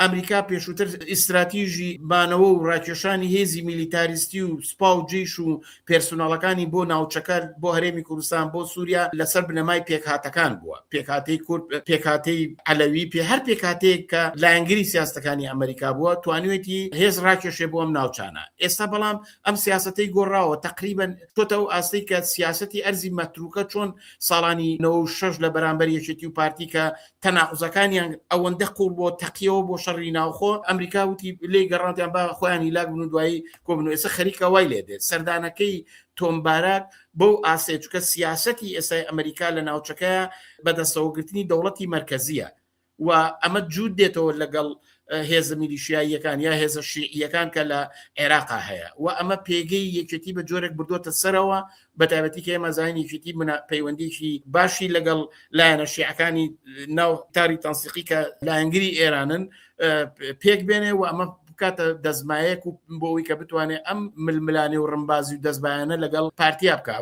ئەمریکا پێشووتر ئیستراتیژی مانەوە و ڕاکێشانی هێزی میلیتاریستی و سوپا و جەیش و پێرسوناڵەکانی بۆ ناوچەکە، بۆ هەرێمی کوردستان، بۆ سووریا لەسەر بنەمای پێکهاتەکان بووە، پێکهاتەی کورد، پێکهاتەی عەلەوی، پێ هەر پێکهاتەیەک کە لایەنگری سیاسەتەکانی ئەمریکا بووە توانیویەتی هێز ڕاکێشێ بۆ ئەم ناوچانە. ئێستا بەڵام ئەم سیاسەتەی گۆڕاوە، تەقریبەن چۆتە ئەو ئاستەی کە سیاسەتی ئەرزی مەتروکە چۆن ساڵانی 96 لە بەرامبەر یەکێتی و پارتی کە تەناقوزەکانیان ئەوەندە قوڵ بۆ تەقیەوە بۆ شەڕی ناوخۆ، ئەمریکا وتی لێی گەڕاندیان با خۆیان هیلاک بن و دوایی کۆبن و ئێستا خەریکە وای لێ دێت سەردانەکەی تۆم باراک بەو ئاستەیە، چونکە سیاسەتی ئێستای ئەمریکا لە ناوچەکەیە بەدەستەوەگرتنی دەوڵەتی مەرکەزیە و ئەمە جووت دێتەوە لەگەڵ هێزە میلیشیاییەکان یا هێزە شیعیەکان کە لە عێراقا هەیە و ئەمە پێگەی یەکێتی بە جۆرێک بردووەتە سەرەوە بە تایبەتی کە ئێمە زانین یەکێتی منە پەیوەندیکی باشی لەگەڵ لایەنە شیعەکانی ناو تاری تەنسیقی کە لایەنگری ئێرانن پێک بێنێ و ئەمە بکاتە دەستمایەک و بۆ ئەوی کە بتوانێت ئەم ململانێ و ڕمبازی و دەستبایانە لەگەڵ پارتیا بکە.